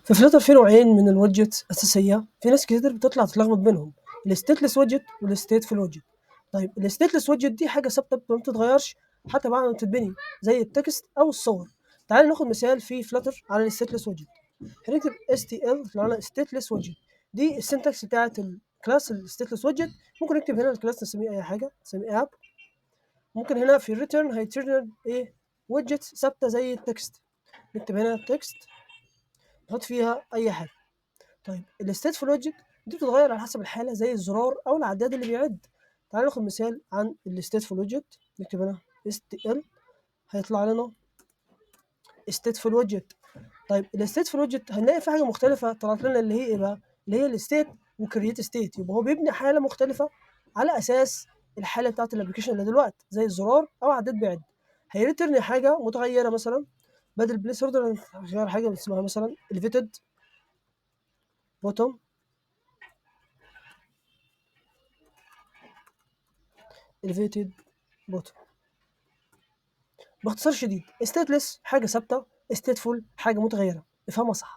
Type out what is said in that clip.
في Flutter في نوعين من ال widgets أساسية، في ناس كتير بتطلع تتلخبط بينهم، ال stateless widget وال stateful widget. طيب ال stateless widget دي حاجة ثابتة ما بتتغيرش حتى بعد ما بتتبني، زي ال text أو الصور. تعال ناخد مثال في Flutter على ال stateless widget. هنكتب STL يطلع لنا stateless widget، دي ال syntax بتاعت ال class ال stateless widget. ممكن نكتب هنا ال class نسميه أي حاجة، نسميه app. ممكن هنا في ال return هي return ايه؟ widget ثابتة زي ال text، نكتب هنا text نحط فيها اي حاجة. طيب ال stateful widget دي بتتغير على حسب الحالة، زي الزرار او العداد اللي بيعد. تعالوا ناخد مثال عن ال stateful widget، نكتب هنا STL هيطلع لنا stateful widget. طيب ال stateful widget هنلاقي في حاجة مختلفة طلعت لنا اللي هي ايه بقى؟ اللي هي ال state و create state. يبقى هو بيبني حاله مختلفة على اساس الحالة بتاعت ال application اللي دلوقتي، زي الزرار او عداد بيعد. هي return حاجة متغيرة، مثلا بدل placeholder هنغير حاجة اسمها مثلا elevated button، elevated button. باختصار شديد stateless حاجة ثابتة، stateful حاجة متغيرة. افهمها صح.